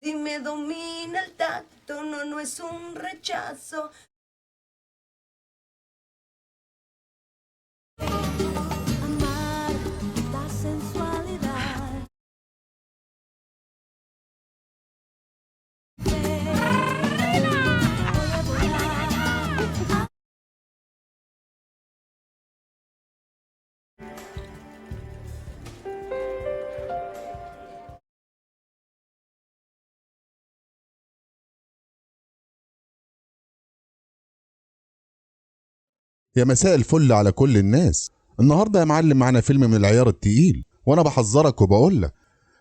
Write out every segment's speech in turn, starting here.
Si me domina el tacto, no, no es un rechazo. Amar la sensualidad. يا مساء الفل على كل الناس. النهارده يا معلم معانا فيلم من العيار التقيل، وانا بحذرك وبقول لك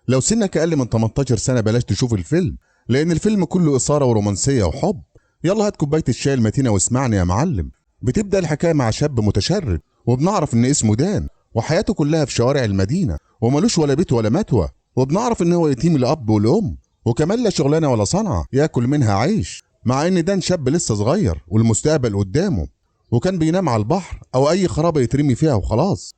لو سنك اقل من 18 سنة بلاش تشوف الفيلم، لان الفيلم كله اثاره ورومانسيه وحب. يلا هات كوباية الشاي المتينة واسمعني يا معلم. بتبدا الحكاية مع شاب متشرد، وبنعرف ان اسمه دان، وحياته كلها في شوارع المدينة، وملوش ولا بيت ولا متوى، وبنعرف ان هو يتيم الاب والام، وكمان لا شغلانة ولا صنعه ياكل منها عيش، مع ان دان شاب لسه صغير والمستقبل قدامه، وكان بينام على البحر او اي خرابه يترمي فيها وخلاص.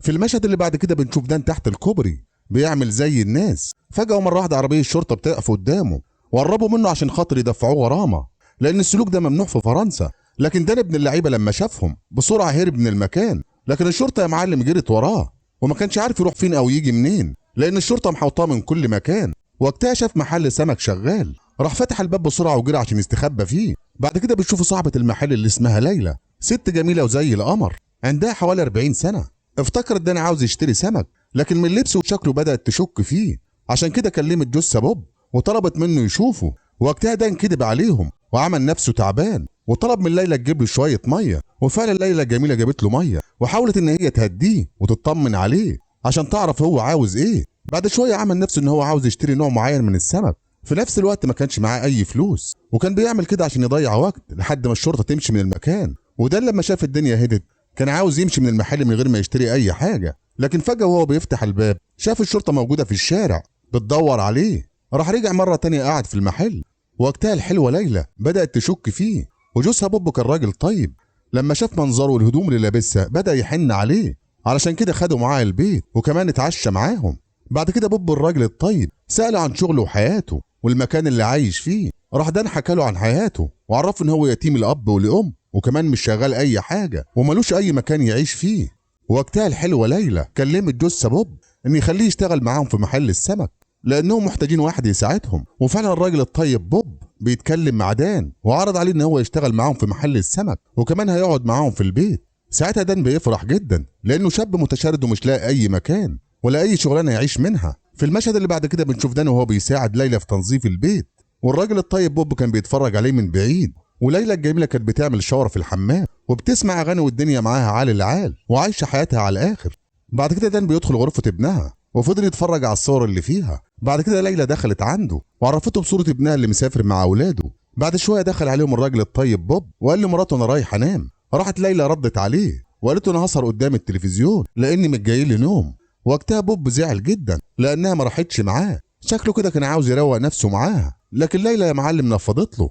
في المشهد اللي بعد كده بنشوف دان تحت الكوبري بيعمل زي الناس. فجأة ومرة واحدة عربية الشرطة بتقف قدامه، وقربوا منه عشان خاطر يدفعوه غرامة، لأن السلوك ده ممنوع في فرنسا. لكن دان ابن اللعيبة لما شافهم بسرعة هرب من المكان، لكن الشرطة يا معلم جرت وراه، وما كانش عارف يروح فين أو يجي منين، لأن الشرطة محوطاه من كل مكان. وقتها شاف محل سمك شغال، راح فتح الباب بسرعة وجري عشان يستخبى فيه. بعد كده بتشوفوا صاحبة المحل اللي اسمها ليلى، ست جميلة وزي القمر، عندها حوالي 40 سنة. افتكرت دان عاوز يشتري سمك، لكن من لبسه وشكله بدأت تشك فيه، عشان كده كلمت جثة بوب وطلبت منه يشوفه. وقتها دان كدب عليهم وعمل نفسه تعبان، وطلب من ليلى تجيب له شوية مية، وفعلا ليلى الجميلة جابت له مية، وحاولت إن هي تهديه وتطمن عليه عشان تعرف هو عاوز إيه. بعد شوية عمل نفسه إن هو عاوز يشتري نوع معين من السمك، في نفس الوقت ما كانش معاه أي فلوس، وكان بيعمل كده عشان يضيع وقت لحد ما الشرطة تمشي من المكان. وده لما شاف الدنيا هدت كان عاوز يمشي من المحل من غير ما يشتري أي حاجة، لكن فجأة وهو بيفتح الباب شاف الشرطة موجودة في الشارع بتدور عليه. راح رجع مرة تانية قعد في المحل. وقتها الحلوة ليلى بدأت تشك فيه، وجوزها بوب كان راجل طيب، لما شاف منظره والهدوم اللي لابسها بدأ يحن عليه، علشان كده خده معاه البيت وكمان اتعشى معاهم. بعد كده بوب الراجل الطيب سأله عن شغله وحياته والمكان اللي عايش فيه. راح دان حكاله عن حياته وعرفه ان هو يتيم الاب والام، وكمان مش شغال اي حاجة وملوش اي مكان يعيش فيه. وقتها الحلوة ليلى كلمت جوزها بوب ان يخليه يشتغل معاهم في محل السمك، لانهم محتاجين واحد يساعدهم. وفعلا الراجل الطيب بوب بيتكلم مع دان وعرض عليه ان هو يشتغل معاهم في محل السمك، وكمان هيقعد معاهم في البيت. ساعتها دان بيفرح جدا لانه شاب متشرد ومش لاقي اي مكان ولا اي شغلانة يعيش منها. في المشهد اللي بعد كده بنشوف دان وهو بيساعد ليلى في تنظيف البيت، والراجل الطيب بوب كان بيتفرج عليه من بعيد، وليلى الجميلة كانت بتعمل شاور في الحمام وبتسمع اغاني والدنيا معاها عال العال وعايشة حياتها على الاخر. بعد كده دان بيدخل غرفة ابنها وفضل يتفرج على الصور اللي فيها. بعد كده ليلى دخلت عنده وعرفته بصورة ابنها اللي مسافر مع اولاده. بعد شوية دخل عليهم الراجل الطيب بوب وقال لمراته انا رايح انام. راحت ليلى ردت عليه وقالت له انا هسهر قدام التلفزيون لاني مش جاي لي نوم. وقتها بوب زعل جدا لانها ما راحتش معاه، شكله كده كان عاوز يروق نفسه معاها، لكن ليلى يا معلم نفضت له.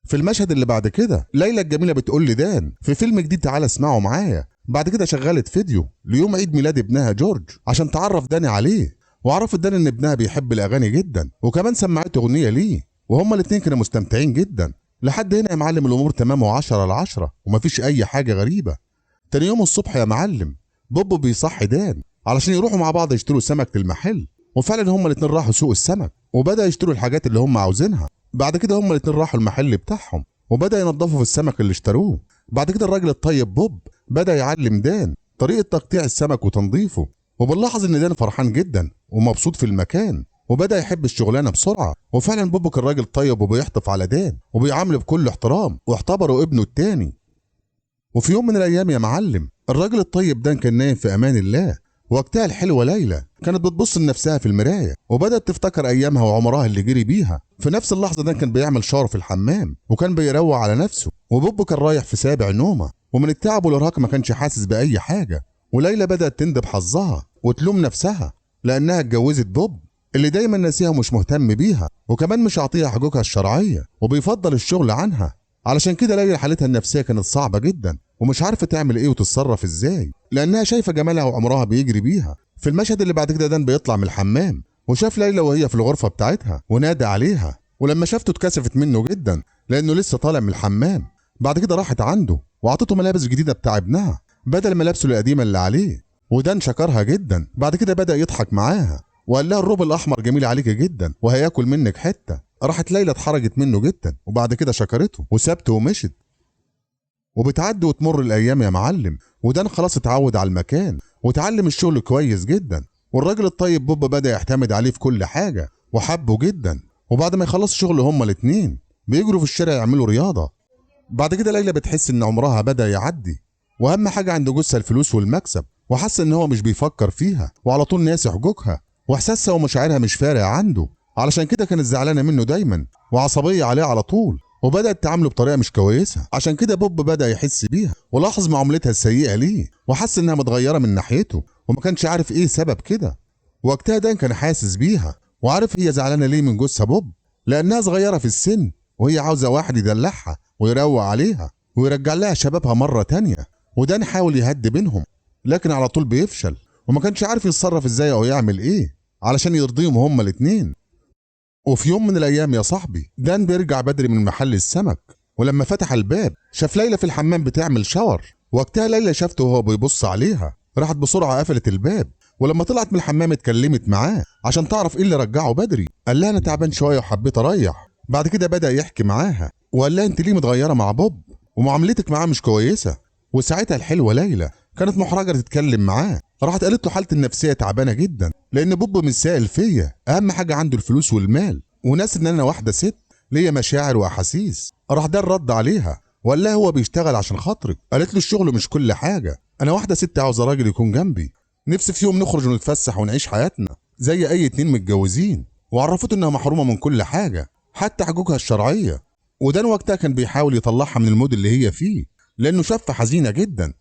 في المشهد اللي بعد كده ليلى الجميلة بتقول لدان في فيلم جديد تعالى اسمعه معايا. بعد كده شغلت فيديو ليوم عيد ميلاد ابنها جورج عشان تعرف داني عليه، وعرفت داني ان ابنها بيحب الاغاني جدا، وكمان سمعته اغنية ليه، وهما الاتنين كانوا مستمتعين جدا. لحد هنا يا معلم الامور تمام وعشرة على عشرة ومفيش اي حاجة غريبة. تاني يوم الصبح يا معلم بوب بيصحي دان علشان يروحوا مع بعض يشتروا سمك للمحل، وفعلا هما الاتنين راحوا سوق السمك وبدأ يشتروا الحاجات اللي هما عاوزينها. بعد كده هما الاتنين راحوا المحل بتاعهم وبدأ ينظفوا في السمك اللي اشتروه. بعد كده الراجل الطيب بوب بدأ يعلم دان طريقة تقطيع السمك وتنظيفه، وبنلاحظ ان دان فرحان جدا ومبسوط في المكان وبدأ يحب الشغلانة بسرعة. وفعلا بوب كان راجل طيب وبيحطف على دان وبيعامله بكل احترام واعتبره ابنه التاني. وفي يوم من الايام يا معلم الراجل الطيب دان كان نايم في امان الله. وقتها الحلوة ليلى كانت بتبص لنفسها في المراية وبدأت تفتكر أيامها وعمرها اللي جري بيها. في نفس اللحظة دان كان بيعمل شعره في الحمام وكان بيروق على نفسه، وبوب كان رايح في سابع نومة، ومن التعب والإرهاق ما كانش حاسس بأي حاجة. وليلى بدأت تندب حظها وتلوم نفسها لأنها اتجوزت بوب اللي دايما ناسيها ومش مهتم بيها، وكمان مش عاطيها حقوقها الشرعية وبيفضل الشغل عنها. علشان كده ليلى حالتها النفسية كانت صعبة جدا ومش عارفة تعمل ايه وتتصرف ازاي، لأنها شايفة جمالها وعمرها بيجري بيها. في المشهد اللي بعد كده دان بيطلع من الحمام وشاف ليلى وهي في الغرفة بتاعتها ونادى عليها، ولما شافته اتكسفت منه جدا لأنه لسه طالع من الحمام. بعد كده راحت عنده وعطته ملابس جديدة بتاع ابنها بدل ملابسه القديمة اللي عليه، ودان شكرها جدا. بعد كده بدأ يضحك معاها وقال لها الروب الأحمر جميل عليك جدا وهياكل منك حتة. راحت ليلى اتحرجت منه جدا، وبعد كده شكرته وسابته ومشت. وبتعدي وتمر الأيام يا معلم، ودان خلاص اتعود على المكان وتعلم الشغل كويس جدا، والراجل الطيب بوب بدأ يعتمد عليه في كل حاجة وحبه جدا. وبعد ما يخلصوا شغل هما الاتنين بيجروا في الشارع يعملوا رياضة. بعد كده ليلى بتحس ان عمرها بدأ يعدي، واهم حاجة عند جوزها الفلوس والمكسب، وحس ان هو مش بيفكر فيها وعلى طول ناسي حقوقها، واحساسها ومشاعرها مش فارق عنده. علشان كده كانت زعلانة منه دايما وعصبية عليه على طول، وبدأت تعامله بطريقة مش كويسة. عشان كده بوب بدأ يحس بيها ولاحظ معاملتها السيئة ليه، وحس انها متغيرة من ناحيته وما كانش عارف ايه سبب كده. وقتها دان كان حاسس بيها وعارف هي زعلانة ليه من جوزها بوب، لأنها صغيرة في السن وهي عاوزة واحد يدلعها ويروق عليها ويرجع لها شبابها مرة تانية. ودان حاول يهدي بينهم لكن على طول بيفشل، وما كانش عارف يتصرف ازاي او يعمل ايه علشان يرضيهم هما الاتنين. وفي يوم من الايام يا صاحبي دان بيرجع بدري من محل السمك، ولما فتح الباب شاف ليلى في الحمام بتعمل شاور. وقتها ليلى شافته وهو بيبص عليها، راحت بسرعة قفلت الباب، ولما طلعت من الحمام اتكلمت معاه عشان تعرف ايه اللي رجعه بدري. قال لها انا تعبان شوية وحبيت اريح. بعد كده بدأ يحكي معاها وقال لها انت ليه متغيرة مع بوب ومعاملتك معاه مش كويسة. وساعتها الحلوة ليلى كانت محرجة تتكلم معاه، راحت قالت له حالتي النفسية تعبانة جدا لأن بوب مش سائل فيا، أهم حاجة عنده الفلوس والمال وناس إن أنا واحدة ست ليا مشاعر وأحاسيس. راح ده الرد عليها وقال لها هو بيشتغل عشان خاطرك. قالت له الشغل مش كل حاجة، أنا واحدة ست عاوزة راجل يكون جنبي، نفسي في يوم نخرج ونتفسح ونعيش حياتنا زي أي اتنين متجوزين. وعرفته إنها محرومة من كل حاجة حتى حقوقها الشرعية. ودان وقتها كان بيحاول يطلعها من ال mood اللي هي فيه لأنه شافها حزينة جدا.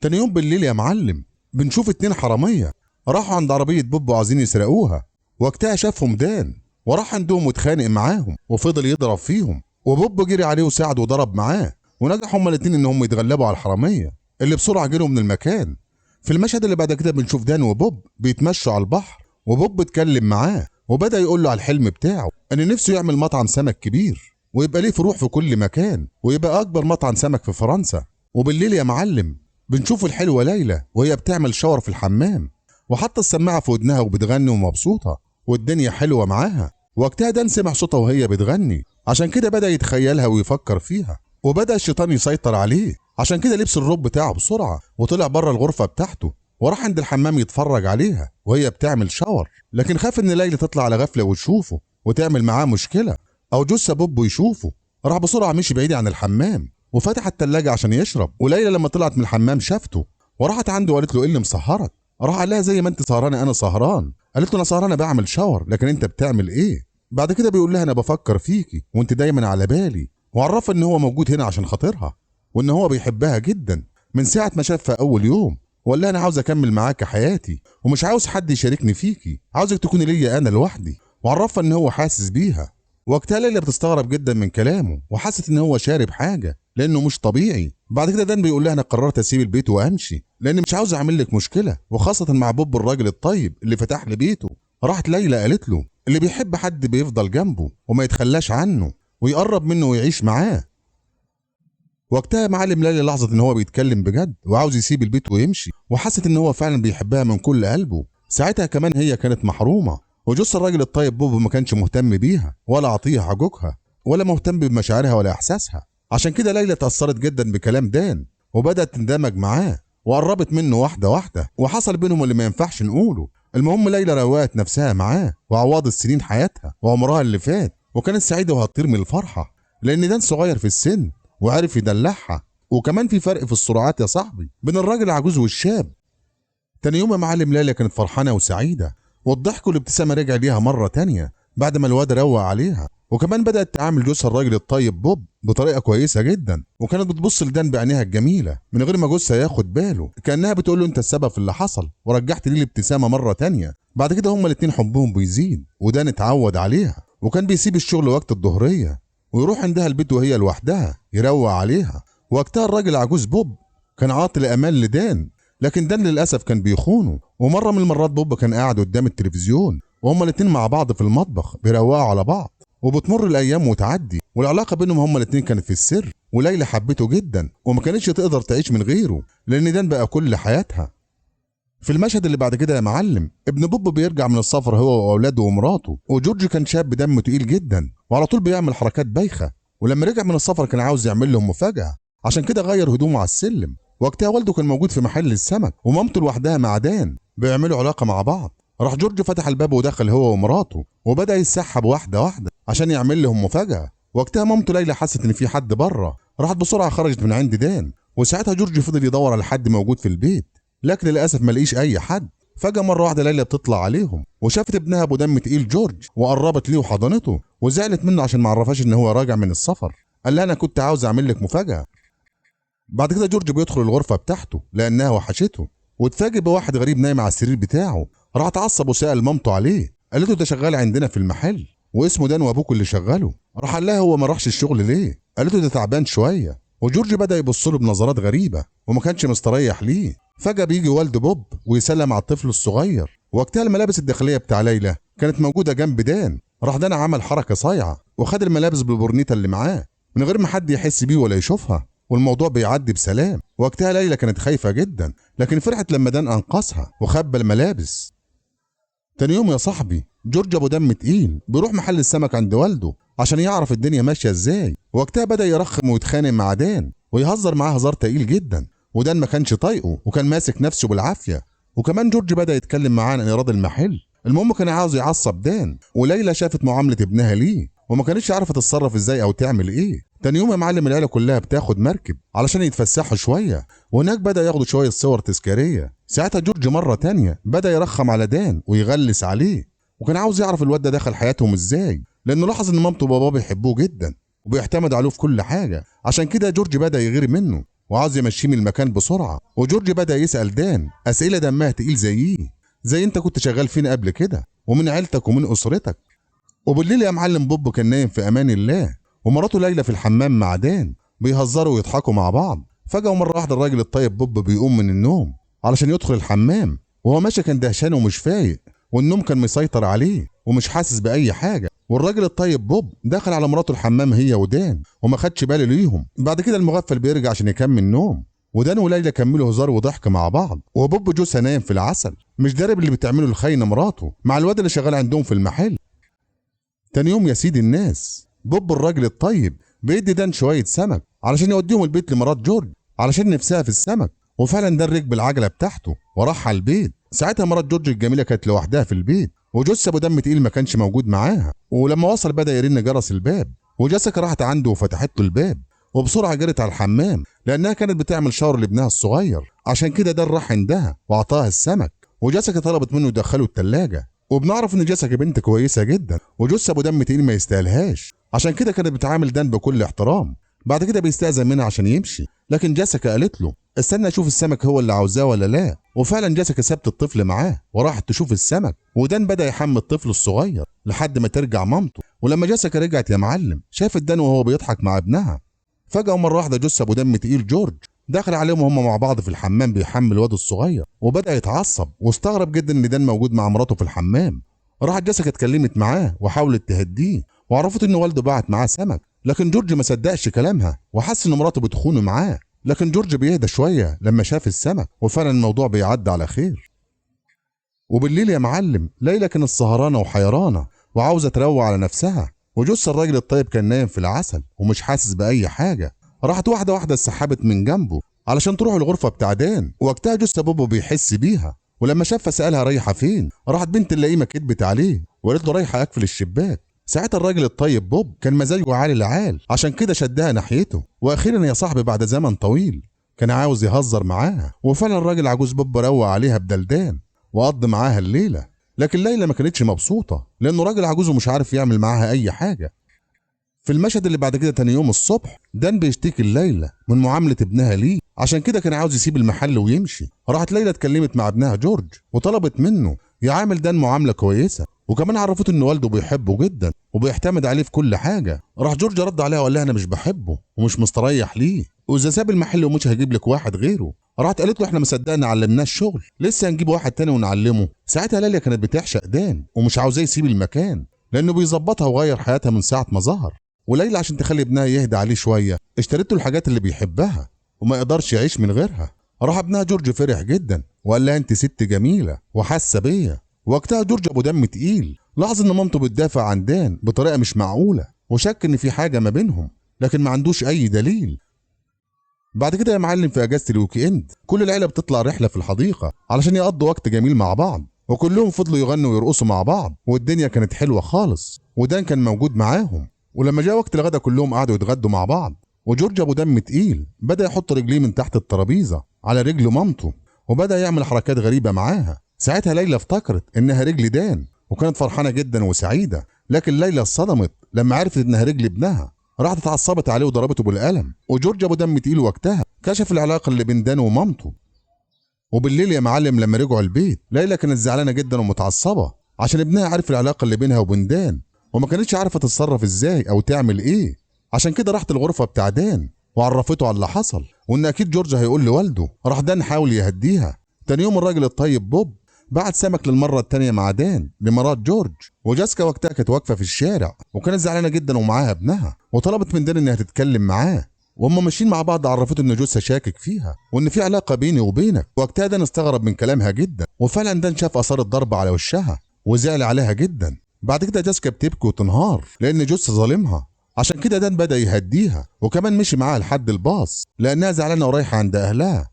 تاني يوم بالليل يا معلم بنشوف اتنين حرامية راحوا عند عربية بوب وعايزين يسرقوها. وقتها شافهم دان وراح عندهم واتخانق معاهم وفضل يضرب فيهم، وبوب جري عليه وساعده وضرب معاه، ونجحوا هما الاتنين ان هم يتغلبوا على الحرامية اللي بسرعة جروا من المكان. في المشهد اللي بعد كده بنشوف دان وبوب بيتمشوا على البحر، وبوب اتكلم معاه وبدأ يقول له على الحلم بتاعه ان نفسه يعمل مطعم سمك كبير ويبقى ليه فروع في كل مكان ويبقى اكبر مطعم سمك في فرنسا. وبالليل يا معلم بنشوف الحلوة ليلى وهي بتعمل شاور في الحمام وحاطة السماعة في ودنها وبتغني ومبسوطة والدنيا حلوة معاها. وقتها دان سمع صوتها وهي بتغني، عشان كده بدأ يتخيلها ويفكر فيها، وبدأ الشيطان يسيطر عليه. عشان كده لبس الروب بتاعه بسرعة وطلع بره الغرفة بتاعته وراح عند الحمام يتفرج عليها وهي بتعمل شاور، لكن خاف ان ليلى تطلع على غفلة وتشوفه وتعمل معاه مشكلة او جثة بوب يشوفه. راح بسرعة مشي بعيد عن الحمام وفتح التلاجة عشان يشرب. وليلى لما طلعت من الحمام شافته وراحت عنده وقالت له ايه اللي مسهرك؟ راح قال لها زي ما انت سهرانة انا سهران. قالت له انا سهرانة بعمل شاور، لكن انت بتعمل ايه؟ بعد كده بيقول لها انا بفكر فيكي وانت دايما على بالي، وعرفها ان هو موجود هنا عشان خاطرها وان هو بيحبها جدا من ساعة ما شافها اول يوم. وقال لها انا عاوز اكمل معاك حياتي ومش عاوز حد يشاركني فيكي، عاوزك تكوني ليا انا لوحدي. وعرفها ان هو حاسس بيها. وقتها ليلى بتستغرب جدا من كلامه وحست ان هو شارب حاجة لانه مش طبيعي. بعد كده دان بيقول لها انا قررت اسيب البيت وامشي لان مش عاوز اعمل لك مشكلة، وخاصة مع بوب الراجل الطيب اللي فتح لي بيته. راحت ليلى قالت له اللي بيحب حد بيفضل جنبه وما يتخلاش عنه ويقرب منه ويعيش معاه. وقتها معلم ليلى لحظة ان هو بيتكلم بجد وعاوز يسيب البيت ويمشي، وحست ان هو فعلا بيحبها من كل قلبه. ساعتها كمان هي كانت محرومة، وجوز الراجل الطيب بوب ما كانش مهتم بيها ولا عطيها حقوقها ولا مهتم بمشاعرها ولا احساسها. عشان كده ليلى اتأثرت جدا بكلام دان وبدأت تندمج معاه وقربت منه واحدة واحدة، وحصل بينهم اللي ما ينفعش نقوله. المهم ليلى روقت نفسها معاه وعوضت سنين حياتها وعمرها اللي فات، وكانت سعيدة وهتطير من الفرحة لأن دان صغير في السن وعرف يدلعها، وكمان في فرق في السرعات يا صاحبي بين الراجل العجوز والشاب. تاني يوم يا معلم ليلى كانت فرحانة وسعيدة، والضحك والابتسامة رجع ليها مرة تانية بعد ما الواد روق عليها. وكمان بدأت تعامل جوزها الراجل الطيب بوب بطريقة كويسة جدا، وكانت بتبص لدان بعينيها الجميلة من غير ما جوزها ياخد باله، كأنها بتقول له انت السبب في اللي حصل ورجعت لي الابتسامة مرة تانية. بعد كده هما الاتنين حبهم بيزيد ودان اتعود عليها، وكان بيسيب الشغل وقت الظهرية ويروح عندها البيت وهي لوحدها يروق عليها. وقتها الراجل العجوز بوب كان عاطي الامان لدان، لكن دان للأسف كان بيخونه. ومرة من المرات بوب كان قاعد قدام التلفزيون وهما الاتنين مع بعض في المطبخ بيروقوا على بعض. وبتمر الايام وتعدي، والعلاقة بينهم هما الاتنين كانت في السر، وليلى حبته جدا وما كانتش تقدر تعيش من غيره لان دان بقى كل حياتها. في المشهد اللي بعد كده يا معلم، ابن بوب بيرجع من السفر هو واولاده ومراته، وجورج كان شاب دمه تقيل جدا وعلى طول بيعمل حركات بايخة. ولما رجع من السفر كان عاوز يعمل لهم مفاجاة، عشان كده غير هدومه على السلم. وقتها والده كان موجود في محل السمك ومامته لوحدها مع دان بيعملوا علاقة مع بعض. راح جورج فتح الباب ودخل هو ومراته وبدا يتسحب واحدة واحدة عشان يعمل لهم مفاجاة. وقتها مامته ليلى حست ان في حد بره، راحت بسرعة خرجت من عند دان. وساعتها جورج فضل يدور على حد موجود في البيت، لكن للاسف ما لقيش اي حد. فجاة مرة واحدة ليلى بتطلع عليهم وشافت ابنها ابو دم تقيل جورج، وقربت ليه وحضنته وزعلت منه عشان ما عرفهاش ان هو راجع من السفر. قال لها انا كنت عاوز اعمل لك مفاجاة. بعد كده جورج بيدخل الغرفة بتاعته لانها وحشته، واتفاجئ بواحد غريب نايم على السرير بتاعه. راح اتعصب وسأل مامته عليه، قالت له ده شغال عندنا في المحل واسمه دان وابوك اللي شغله. راح قال لها هو ما راحش الشغل ليه؟ قالت له ده تعبان شوية. وجورج بدا يبص له بنظرات غريبة وما كانش مستريح ليه. فجاة بيجي والد بوب ويسلم على الطفل الصغير. وقتها الملابس الداخلية بتاع ليلى كانت موجودة جنب دان. راح دان عمل حركة صايعه وخد الملابس بالبورنيطه اللي معاه من غير ما حد يحس بيه ولا يشوفها، والموضوع بيعدي بسلام. وقتها ليلى كانت خايفة جدا، لكن فرحت لما دان انقذها وخبى الملابس. تاني يوم يا صاحبي، جورج ابو دم تقيل بيروح محل السمك عند والده عشان يعرف الدنيا ماشية ازاي. وقتها بدا يرخم ويتخانق مع دان ويهزر معاه هزار تقيل جدا، ودان ما كانش طايقة وكان ماسك نفسه بالعافية. وكمان جورج بدا يتكلم معاه عن ايراد المحل. المهم كان عاوز يعصب دان، وليلى شافت معاملة ابنها ليه وما كانتش عارفه تتصرف ازاي او تعمل ايه. تاني يوم يا معلم العيلة كلها بتاخد مركب علشان يتفسحوا شوية، وهناك بدا ياخدوا شوية صور تذكارية. ساعتها جورج مرة تانية بدا يرخم على دان ويغلس عليه، وكان عاوز يعرف الواد ده دخل حياتهم ازاي، لانه لاحظ ان مامته وباباه بيحبوه جدا وبيعتمدوا عليه في كل حاجة. عشان كده جورج بدا يغير منه وعاوز يمشيه من المكان بسرعة. وجورج بدا يسال دان اسئلة دمها تقيل زيه، زي انت كنت شغال فين قبل كده ومن عيلتك ومن اسرتك. وبالليل يا معلم بوب كان نايم في امان الله ومراته ليلى في الحمام مع دان بيهزروا ويضحكوا مع بعض. فجأة مرة واحدة الراجل الطيب بوب بيقوم من النوم علشان يدخل الحمام، وهو ماشي كان دهشان ومش فايق، والنوم كان مسيطر عليه ومش حاسس بأي حاجة. والراجل الطيب بوب دخل على مراته الحمام هي ودان وما خدش باله ليهم. بعد كده المغفل بيرجع عشان يكمل نوم، ودان وليلى كملوا هزار وضحك مع بعض، وبوب جوزها نايم في العسل مش دارب اللي بتعمله الخاينة مراته مع الواد اللي شغال عندهم في المحل. تاني يوم يا سيدي الناس، بوب الراجل الطيب بيدي دان شوية سمك علشان يوديهم البيت لمرات جورج علشان نفسها في السمك. وفعلا دان ركب العجلة بتاعته وراح على البيت. ساعتها مرات جورج الجميلة كانت لوحدها في البيت، وجوزها ابو دم تقيل ما كانش موجود معاها. ولما وصل بدأ يرن جرس الباب، وجاسيكا راحت عنده وفتحت له الباب، وبسرعة جرت على الحمام لأنها كانت بتعمل شاور لابنها الصغير. عشان كده دان راح عندها وأعطاها السمك، وجاسيكا طلبت منه يدخله التلاجة. وبنعرف ان جاسيكا بنت كويسة جدا وجوزها ابو دم تقيل ما يستاهلهاش، عشان كده كانت بتعامل دان بكل احترام. بعد كده بيستأذن منها عشان يمشي، لكن جاسيكا قالت له استنى اشوف السمك هو اللي عاوزاه ولا لا. وفعلا جاسيكا سابت الطفل معاه وراحت تشوف السمك، ودان بدأ يحمي الطفل الصغير لحد ما ترجع مامته. ولما جاسيكا رجعت يا معلم شافت دان وهو بيضحك مع ابنها. فجأة مرة واحدة جثة ابو دم تقيل جورج دخل عليهم وهم مع بعض في الحمام بيحمل الواد الصغير، وبدأ يتعصب واستغرب جدا ان دان موجود مع مراته في الحمام. راحت جاسيكا اتكلمت معاه وحاولت تهديه وعرفت ان والده بعت معاه سمك، لكن جورج ما صدقش كلامها وحس ان مراته بتخونه معاه. لكن جورج بيهدى شوية لما شاف السمك، وفعلا الموضوع بيعدي على خير. وبالليل يا معلم ليلى كانت سهرانة وحيرانه وعاوزه تروق على نفسها، وجثه الراجل الطيب كان نايم في العسل ومش حاسس باي حاجة. راحت واحدة واحدة اتسحبت من جنبه علشان تروح الغرفة بتاع دان. وقتها جثة بوبو بيحس بيها، ولما شافها سالها رايحة فين، راحت بنت اللئيمه كدبت عليه وقالت له رايحة اقفل الشباك. ساعتها الراجل الطيب بوب كان مزاجه عالي العال، عشان كده شدها ناحيته. واخيرا يا صاحبي بعد زمن طويل كان عاوز يهزر معاها، وفعلا الراجل عجوز بوب روق عليها بدلدان وقضى معاها الليلة. لكن ليلى ما كانتش مبسوطة لانه راجل عجوز ومش عارف يعمل معاها اي حاجة. في المشهد اللي بعد كده تاني يوم الصبح دان بيشتكي ليلى من معاملة ابنها ليه، عشان كده كان عاوز يسيب المحل ويمشي. راحت ليلى اتكلمت مع ابنها جورج وطلبت منه يعامل دان معاملة كويسة، وكمان عرفته ان والده بيحبه جدا وبيعتمد عليه في كل حاجة. راح جورج رد عليها وقال لها انا مش بحبه ومش مستريح ليه، واذا ساب المحل ومش هجيب لك واحد غيره. راحت قالت له احنا ما صدقنا علمناه الشغل، لسه هنجيب واحد تاني ونعلمه. ساعتها ليلى كانت بتعشق دان ومش عاوزاه يسيب المكان لانه بيظبطها وغير حياتها من ساعة ما ظهر. وليلى عشان تخلي ابنها يهدى عليه شوية اشترت له الحاجات اللي بيحبها وما يقدرش يعيش من غيرها. راح ابنها جورج فرح جدا وقال لها انت ست جميلة وحاسه بيا. وقتها جورج ابو دم تقيل لاحظ ان مامته بتدافع عن دان بطريقة مش معقولة وشك ان في حاجة ما بينهم، لكن ما عندوش اي دليل. بعد كده يا معلم في اجازه ال weekend كل العيلة بتطلع رحله في الحديقة علشان يقضوا وقت جميل مع بعض، وكلهم فضلوا يغنوا ويرقصوا مع بعض والدنيا كانت حلوة خالص، ودان كان موجود معاهم. ولما جاء وقت الغدا كلهم قعدوا يتغدوا مع بعض، وجورج ابو دم تقيل بدا يحط رجليه من تحت الترابيزة على رجل مامته وبدا يعمل حركات غريبة معاها. ساعتها ليلى افتكرت انها رجل دان وكانت فرحانة جدا وسعيدة، لكن ليلى اتصدمت لما عرفت انها رجل ابنها. راحت اتعصبت عليه وضربته بالقلم، وجورج ابو دم تقيل وقتها كشف العلاقة اللي بين دان ومامته. وبالليل يا معلم لما رجعوا البيت ليلى كانت زعلانة جدا ومتعصبه عشان ابنها عرف العلاقة اللي بينها وبين دان وما كانتش عارفه تتصرف ازاي او تعمل ايه. عشان كده راحت الغرفة بتاع دان وعرفته على اللي حصل وان اكيد جورج هيقول لوالده. راح دان حاول يهديها. تاني يوم الراجل الطيب بوب بعت سمك للمرة التانية مع دان لمرات جورج، وجاسكا وقتها كانت واقفة في الشارع وكانت زعلانة جدا ومعاها ابنها، وطلبت من دان انها تتكلم معاه. وهم ماشيين مع بعض عرفته ان جوزها شاكك فيها وان في علاقة بيني وبينك. وقتها دان استغرب من كلامها جدا، وفعلا دان شاف اثار الضرب على وشها وزعل عليها جدا. بعد كده جاسكا بتبكي وتنهار لان جوزها ظالمها، عشان كده دان بدا يهديها وكمان مشي معاها لحد الباص لانها زعلانة ورايحه عند اهلها.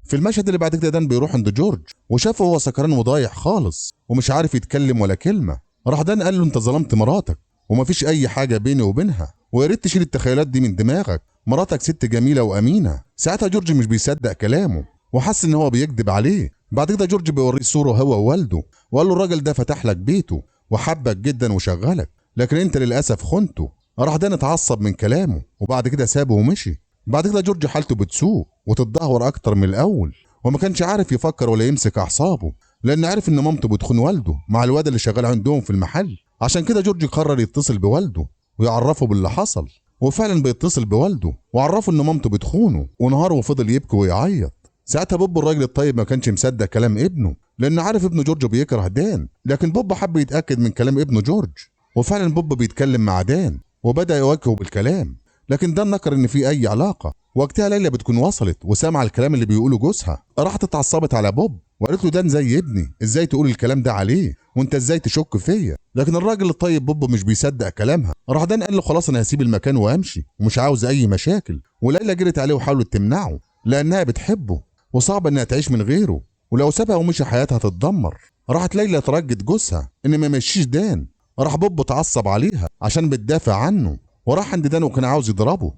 في المشهد اللي بعد كده دان بيروح عند جورج وشافه هو سكران وضايع خالص ومش عارف يتكلم ولا كلمة. راح دان قال له انت ظلمت مراتك ومفيش اي حاجة بيني وبينها، ويا ريت تشيل التخيلات دي من دماغك، مراتك ست جميلة وامينه. ساعتها جورج مش بيصدق كلامه وحس ان هو بيكذب عليه. بعد كده جورج بيوريه صوره هو ووالده وقال له الراجل ده فتح لك بيته وحبك جدا وشغلك، لكن انت للاسف خنته. راح دان اتعصب من كلامه وبعد كده سابه ومشي. بعد كده جورج حالته بتسوء وتتدهور اكتر من الاول، وما كانش عارف يفكر ولا يمسك اعصابه لان عرف ان مامته بتخون والده مع الواد اللي شغال عندهم في المحل. عشان كده جورج قرر يتصل بوالده ويعرفه باللي حصل، وفعلا بيتصل بوالده وعرفه ان مامته بتخونه، ونهاره وفضل يبكي ويعيط. ساعتها بوب الراجل الطيب ما كانش مصدق كلام ابنه لان عارف ابنه جورج بيكره دان، لكن بوب حب يتاكد من كلام ابنه جورج، وفعلا بوب بيتكلم مع دان وبدا يواجهه بالكلام، لكن دان نكر ان في اي علاقة. وقتها ليلى بتكون وصلت وسامعه الكلام اللي بيقوله جوزها، راحت اتعصبت على بوب وقالت له دان زي ابني، ازاي تقول الكلام ده عليه وانت ازاي تشك فيا؟ لكن الراجل الطيب بوب مش بيصدق كلامها. راح دان قال له خلاص انا هسيب المكان وامشي ومش عاوز اي مشاكل. وليلى جرت عليه وحاولت تمنعه لانها بتحبه وصعب انها تعيش من غيره، ولو سابها ومشي حياتها تتدمر. راحت ليلى ترجت جوزها ان ما يمشيش دان. راح بوب اتعصب عليها عشان بتدافع عنه وراح عند دان وكان عاوز يضربه.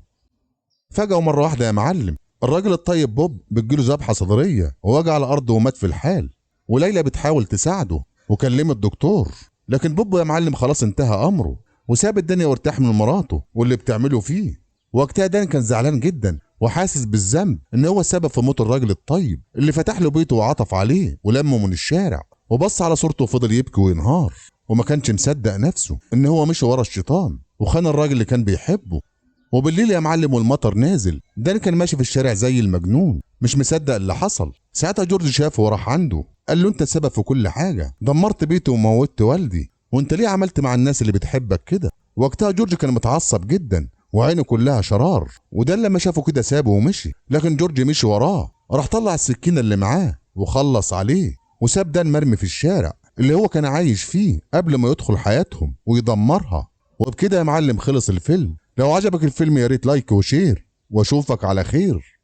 فجأة ومرة واحدة يا معلم الراجل الطيب بوب بتجيله ذبحة صدرية ووجع على الأرض ومات في الحال. وليلى بتحاول تساعده وكلمت الدكتور، لكن بوب يا معلم خلاص انتهى أمره وساب الدنيا وارتاح من مراته واللي بتعمله فيه. وقتها دان كان زعلان جدا وحاسس بالذنب ان هو السبب في موت الراجل الطيب اللي فتح له بيته وعطف عليه ولمه من الشارع، وبص على صورته وفضل يبكي وينهار وما كانش مصدق نفسه ان هو مشي ورا الشيطان وخان الراجل اللي كان بيحبه. وبالليل يا معلم والمطر نازل، دان كان ماشي في الشارع زي المجنون مش مصدق اللي حصل. ساعتها جورج شافه وراح عنده قال له انت السبب في كل حاجة، دمرت بيتي وموتت والدي، وانت ليه عملت مع الناس اللي بتحبك كده؟ وقتها جورج كان متعصب جدا وعينه كلها شرار، وده لما شافه كده سابه ومشي، لكن جورج مشي وراه، راح طلع السكينة اللي معاه وخلص عليه وساب دان مرمي في الشارع اللي هو كان عايش فيه قبل ما يدخل حياتهم ويدمرها. وبكده يا معلم خلص الفيلم. لو عجبك الفيلم يا ريت like و share، واشوفك على خير.